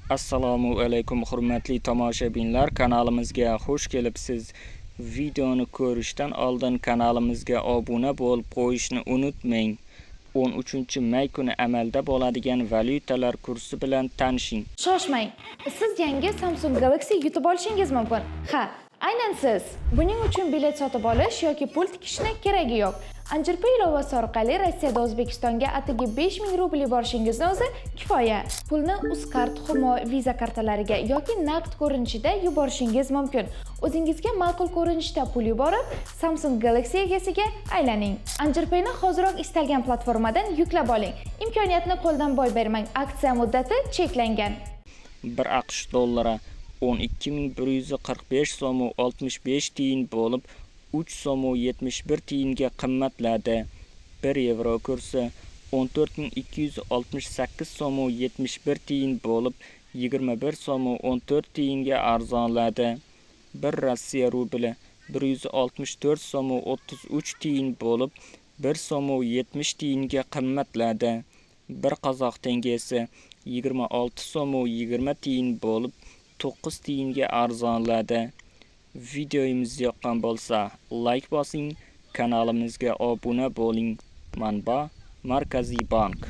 Assalomu alaykum, hurmatli tomoshabinlar, kanalimizga xush kelibsiz. Videoni ko'rishdan oldin kanalimizga obuna bo'lib qo'yishni unutmang. 13 may kuni amalda bo'ladigan valyutalar kursi bilan tanishing. Shoshmang. Siz yangi Samsung Galaxy yutib olishingiz mumkin. Ha, aynan siz. Buning uchun bilet sotib olish yoki pul tikishni keragi yo'q. Anjirpay ilovasi orqali Rossiyada O'zbekistonga atigi 5000 rubl yuborishingizni o'zi kifoya. Pulni Uzcard, Humo, Visa kartalariga yoki naqd ko'rinishida yuborishingiz mumkin. O'zingizga ma'qul ko'rinishda pul yuborib, Samsung Galaxy egasiga aylaning. Anjirpayni hoziroq istalgan platformadan yuklab oling. Imkoniyatni qo'ldan boy bermang. Aksiya muddati cheklangan. 1 AQSh dollari 12 145 so'm 65 tiyin bo'lib, 3 so'm 71 tiyinga qimmatladi. 1 yevro kursi 14 268 so'm 71 tiyin bo'lib, 21 so'm 14 tiyinga arzonladi. 1 Rossiya rubli 164 so'm 33 tiyin bo'lib, 1 so'm 70 tiyinga qimmatladi. 1 qozoq tengesi 26 so'm 20 tiyin bo'lib, 9 tiyinga arzonladi. Videomiz yoqqan bo'lsa, layk bosing, kanalimizga obuna bo'ling. Manba: Markaziy bank.